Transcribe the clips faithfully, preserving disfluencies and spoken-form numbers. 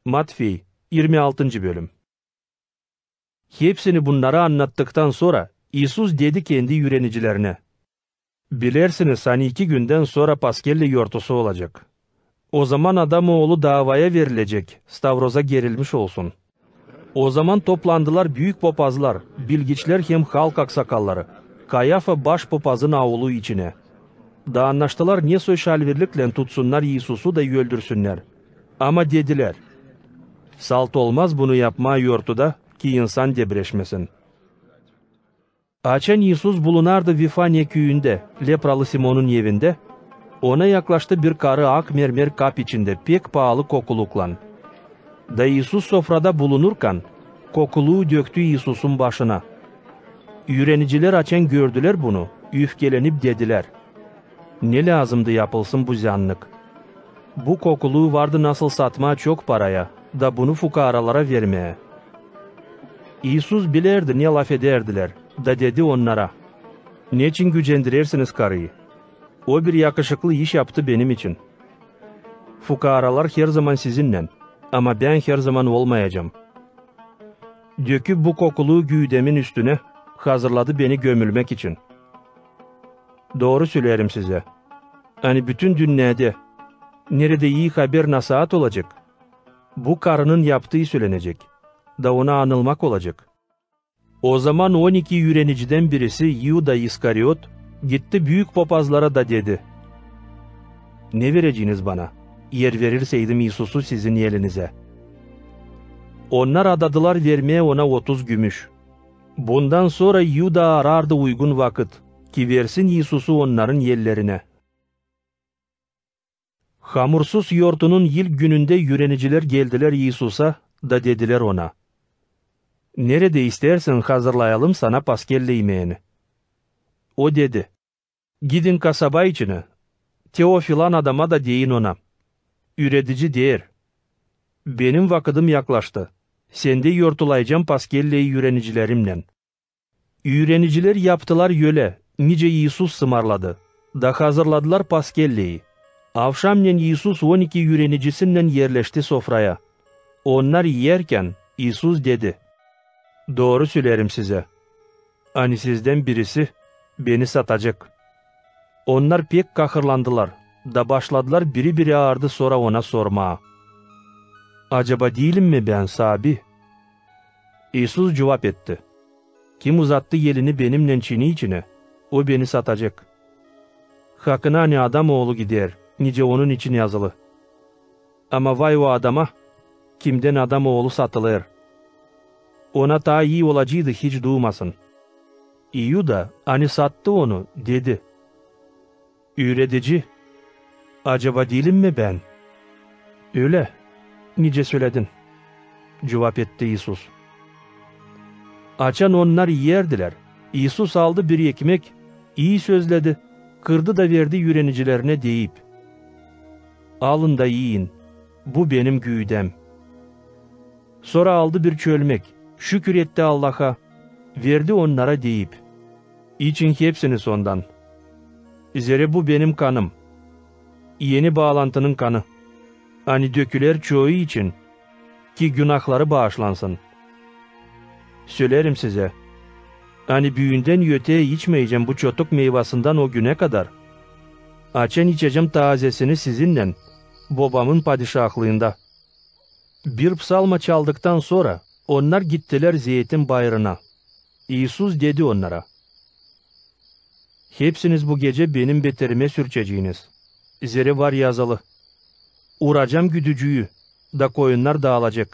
Matfey, irmi altıncı bölüm. Hepsini bunnarı annattıktan sora İisus dedi kendi üürenicilerinä: Bilersiniz, ani iki gündän sora Paskelley yortusu olacek. Ozaman Adam Oolu daavaya verilecek, stavroza gerilmiş olsun. Ozaman toplandılar büük popazlar, bilgiçlär hem halk aksakalları, Kayafa baş popazın aulu içinä. Da annaştılar, ne soy şalverliklän tutsunnar İisusu da öldürsünnär. Ama dedilär: Salt olmaz bunu yapmaa yortuda, ki insan debreşmesin. Açan İisus bulunardı Vifaniya küüyündä, lepralı Simonun evindä, Ona yaklaştı bir karı ak mermer kap içindä pek paalı kokuluklan. Da İisus sofrada bulunurkan, kokuluu döktü İisusun başına. Üürenicilär, açan gördülär bunu, üfkelenip dedilär: Ne lääzımdı yapılsın bu ziyannık? Bu kokuluu vardı nasıl satmaa çok paraya, da bunu fukaaralara vermää. İisus bilärdi, ne lafedärdilär, da dedi onnara: Neçin gücendirersiniz karıyı? O bir yakışıklı iş yaptı benim için. Fukaaralar herzaman sizinnän, ama bän herzaman olmayacam. Döküp bu kokuluu güüdemin üstünä, hazırladı beni gömülmäk için. Dooru söleerim sizä, ani bütün dünnedä, neredä ii haber nasaat olacek, bu karının yaptıı sölenecek, da ona anılmak olacek. Ozaman on iki üürenicidän birisi, İuda İskariot, gitti büük popazlara da dedi: Ne vereceniz bana, eer verirseydim İisusu sizin elinizä? Onnar adadılar vermää ona otuz gümüş. Bundan sora İuda arardı uygun vakıt, ki versin İisusu onnarın ellerinä. Hamursuz yortunun ilk günündä üürenicilär geldilär İisusa da dedilär Ona: Neredä isteersin hazırlayalım Sana Paskelley imeeni? O dedi: Gidin kasaba içinä, te o filan adama da deyin ona: Üüredici deer: Benim vakıdım yaklaştı, Sendä yortulayacam Paskelley üürenicilerimnän. Üürenicilär yaptılar ölä, nicä İisus sımarladı, da hazırladılar Paskelleyi. Avşamnän İisus on iki üürenicisinnän erleşti sofraya. Onnar iyärkän, İisus dedi: Dooru söleerim sizä, ani sizdän birisi Beni satacek. Onnar pek kahırlandılar da başladılar biri-biri aardı sora Ona sormaa: Acaba diilim mi bän, Saabi? İisus cuvap etti: Kim uzattı elini Benimnän çini içinä, o Beni satacek. Hakına ani Adam Oolu gider, nicä Onun için yazılı. Ama vay o adama, kimdän Adam Oolu satılêr! Ona taa ii olaceydı hiç duumasın. İuda, ani sattı Onu, dedi: Üüredici, acaba diilim mi bän? Ölä, nicä söledin, cuvap etti İisus. Açan onnar iyärdilär, İisus aldı bir ekmek, ii sözledi, kırdı da verdi üürenicilerinä, deyip: Alın da iyin, bu Benim güüdäm. Sora aldı bir çölmek, şükür etti Allaha, verdi onnara, deyip: İçin hepsiniz ondan. Zerä bu Benim Kanım, eni baalantının kanı, ani döküler çoyu için, ki günahları baaşlansın. Söleerim sizä, ani büündän öteyä içmeyecäm bu çotuk meyvasından o günä kadar, açan içecäm taazesini sizinnän Bobamın padişahlıında. Bir psalma çaldıktan sora onnar gittilär Zeytin bayırına. İisus dedi onnara: Hepsiniz bu gecä Benim beterimä sürçeceniz. Zerä var yazılı: Uracam güdücüyü, da koyunnar daalacek.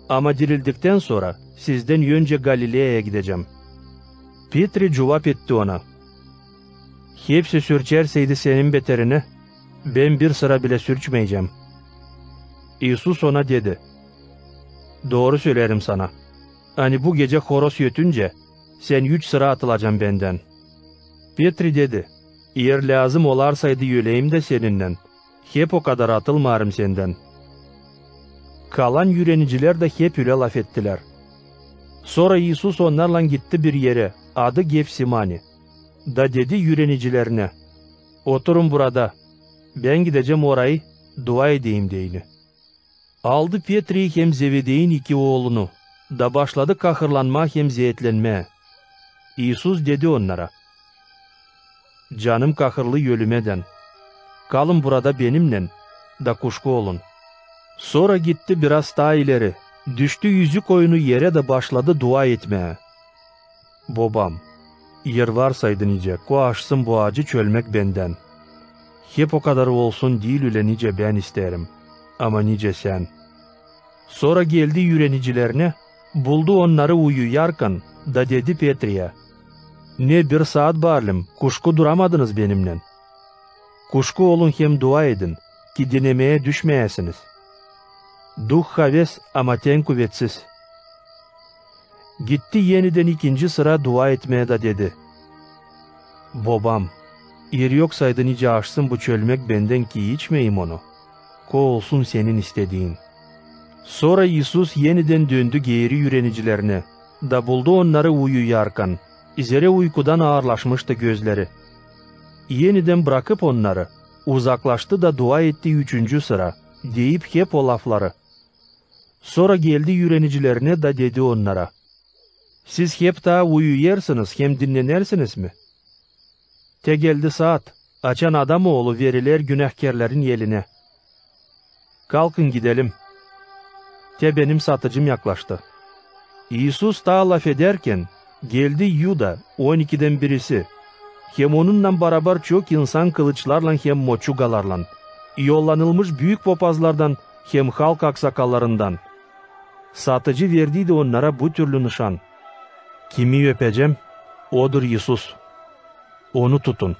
Ama dirildikten sora sizdän öncä Galileyaya gidecäm. Petri cuvap etti Ona: Hepsi sürçerseydi Senin beterinä, bän bir sıra bilä sürçmeyecäm. İisus ona dedi: Dooru söleerim sana, ani bu gecä horoz ötüncä, sän üç sıra atılacan Bendän. Petri dedi: Eer lääzım olarsaydı öleyim dä Seninnän, hep o kadar atılmaarım Sendän. Kalan üürenicilär dä hep ölä lafettilär. Sora İisus onnarlan gitti bir erä, adı Gefsimani, da dedi üürenicilerinä: Oturun burada, Bän gidecäm orayı, dua edeyim deyni. Aldı Petriyi hem Zevedeyin iki oolunu, da başladı kahırlanmaa hem zeetlenmää. İisus dedi onnara: Canım kahırlı ölümedän. Kalın burada benimnän, da kuşku olun. Sora gitti biraz taa ileri, düştü üzü koynu erä da başladı dua etmää: Bobam, yırvarsaydın nicä, ko aşsın bu acı çölmäk bendän. Hep o kadar olsun diil ölä, nicä bän isteerim, ama nicä Sän. Sora geldi üürenicilerinä, buldu onnarı uyuyarkan, da dedi Petriyä: Ne bir saat barlim kuşku duramadınız benimnän? Kuşku olun hem dua edin, ki denemeerä düşmeyäsiniz. Duh haves, ama ten kuvetsiz. Gitti enidän ikinci sıra dua etmää da dedi: Bobam, er yoksaydı, nicä aşsın bu çölmäk bendän, ki içmeyim onu, ko olsun Senin istediin. Sora İisus enidän döndü geeri üürenicilerinä, da buldu onnarı uyuyarkan, zerä uykudan aarlaşmıştı gözleri. Enidän brakıp onnarı, uzaklaştı da dua etti üçüncü sıra, deyip hep o lafları. Sora geldi üürenicilerinä da dedi onnara: Siz hep taa uyuyêrsınız hem dinnenersiniz mi? Te geldi saat, açan Adam Oolu veriler günahkerlerin elinä. Kalkın gidelim. Te benim satıcım yaklaştı. İisus taa lafedärkän, geldi Yuda, on ikidän birisi, hem onunnan barabar çok insan kılıçlarlan hem moçugalarlan, yollanılmış büük popazlardan hem halk aksakallarından. Satıcı verdiydi onnara bu türlü nışan: Kimi öpecäm, Odur İisus. Onu tutun.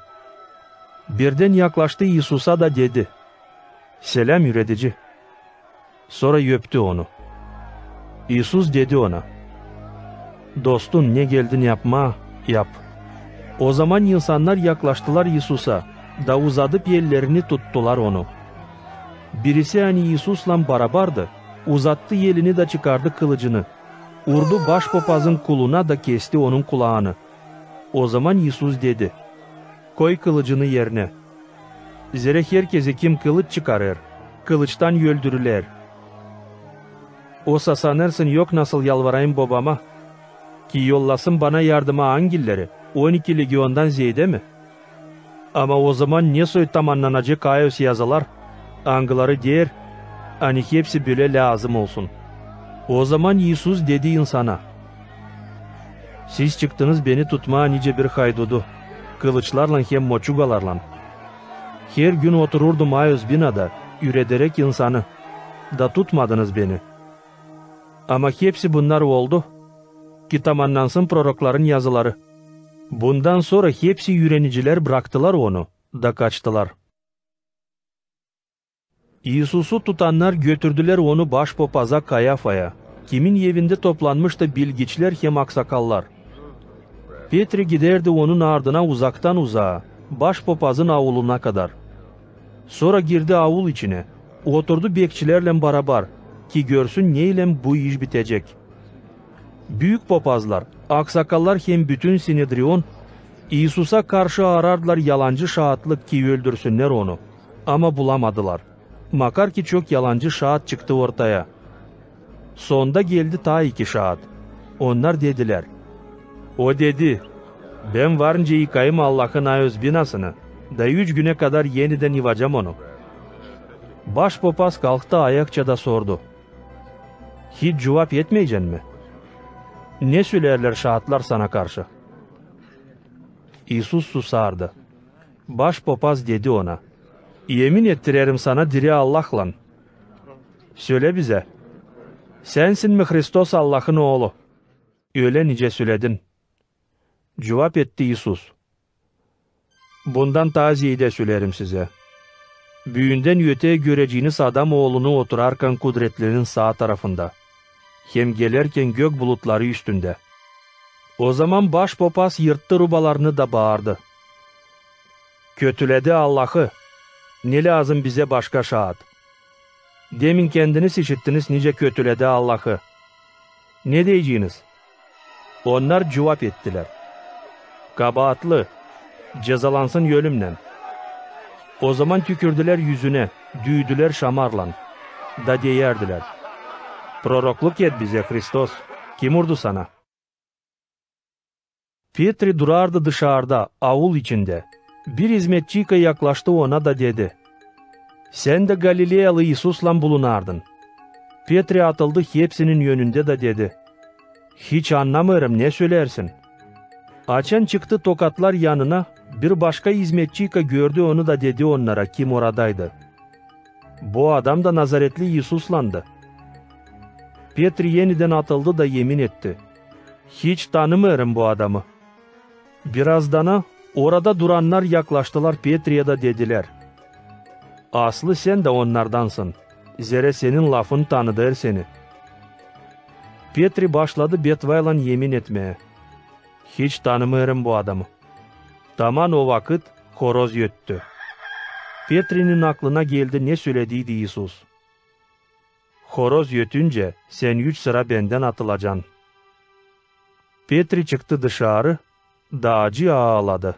Birdän yaklaştı İisusa da dedi: Seläm, üüredici. Sora öptü Onu. İisus dedi ona: Dostun ne geldin yapmaa, yap. Ozaman insannar yaklaştılar İisusa da uzadıp ellerini tuttular Onu. Birisi, ani İisuslan barabardı, uzattı elini da çıkardı kılıcını, urdu baş popazın kuluna da kesti onun kulaanı. Ozaman İisus dedi: Koy kılıcını erinä. Zerä herkezi, kim kılıç çıkarêr, kılıçtan öldüriler. Osa sanêrsın, yok nasıl yalvarayım Bobama, ki yollasın bana yardıma angilleri, on iki legiondan zeedä mi? Ama ozaman ne soy tamannanacek ayoz yazılar, angıları deer, ani hepsi bölä lääzım olsun. Ozaman İisus dedi insana: Siz çıktınız beni tutmaa nicä bir haydudu, kılıçlarlan hem moçugalarlan. Her gün otururdum ayoz binada, üürederäk insanı, da tutmadınız beni. Ama hepsi bunnar oldu, ki tamannansın prorokların yazıları. Bundan sora hepsi üürenicilär braktılar Onu da kaçtılar. İisusu tutannar götürdülär Onu baş popaza Kayafaya, kimin evindä toplanmıştı bilgiçlär hem aksakallar. Petri gidärdi onun ardına uzaktan-uzaa, baş popazın auluna kadar. Sora girdi aul içinä, oturdu bekçilärlän barabar, ki görsün, neylän bu iş bitecek. Büük popazlar, aksakallar hem bütün Sinedrion İisusa karşı aarardılar yalancı şaatlık, ki öldürsünnär Onu, ama bulamadılar, makar ki çok yalancı şaat çıktı ortaya. Sonda geldi taa iki şaat. Onnar dedilär: O dedi: Bän varınca yıkayım Allahın ayoz binasını, da üç günä kadar enidän yıvacam onu. Baş popaz kalktı ayakça da sordu: Hiç cuvap etmeycän mi? Ne sölärlär şaatlar sana karşı? İisus susardı. Baş popaz dedi Ona: Emin ettirerim sana diri Allahlan. Sölä bizä, Sänsin mi Hristos, Allahın Oolu? Ölä nicä söledin. Cuvap etti İisus: Bundan taa zeedä söleerim sizä. Büündän ötää göreceniz Adam Oolunu oturarkan kudretlinin saa tarafında hem gelärkän gök bulutları üstündä. Ozaman baş popaz yırttı rubalarını da baardı: Kötülädi Allahı! Ne lääzım bizä başka şaat? Demin kendiniz işittiniz, nicä kötülädi Allahı. Ne deyeceniz? Onnar cuvap ettilär: Kabaatlı, cezalansın ölümnän. Ozaman tükürdülär üzünä, düüdülär şamarlan. da deyärdilär: «Prorokluk et bizä, Hristos! Kim urdu sana?» Petri durardı dışarda, aul içindä. Bir izmetçika yaklaştı ona da dedi: «Sän dä Galileyalı İisuslan bulunardın». Petri atıldı hepsinin önündä da dedi: «Hiç annamêêrım, ne söleersin?» Açan çıktı tokatlar yanına, bir başka izmetçika gördü onu da dedi onnara, kim oradaydı: «Bu adam da Nazaretli İisuslandı». Petri enidän atıldı da emin etti: «Hiç tanımêêrım bu adamı». Birazdana orada durannar yaklaştılar Petriyä da dedilär: «Aslı sän dä onnardansın, zerä senin lafın tanıdêr seni». Petri başladı betvaylan emin etmää: «Hiç tanımêêrım bu adamı». Taman o vakıt horoz öttü. Petrinin aklına geldi, ne sölediydi İisus: «Horoz ötüncä, sän üç sıra bendän atılacan». Petri çıktı dışarı da acı aaladı.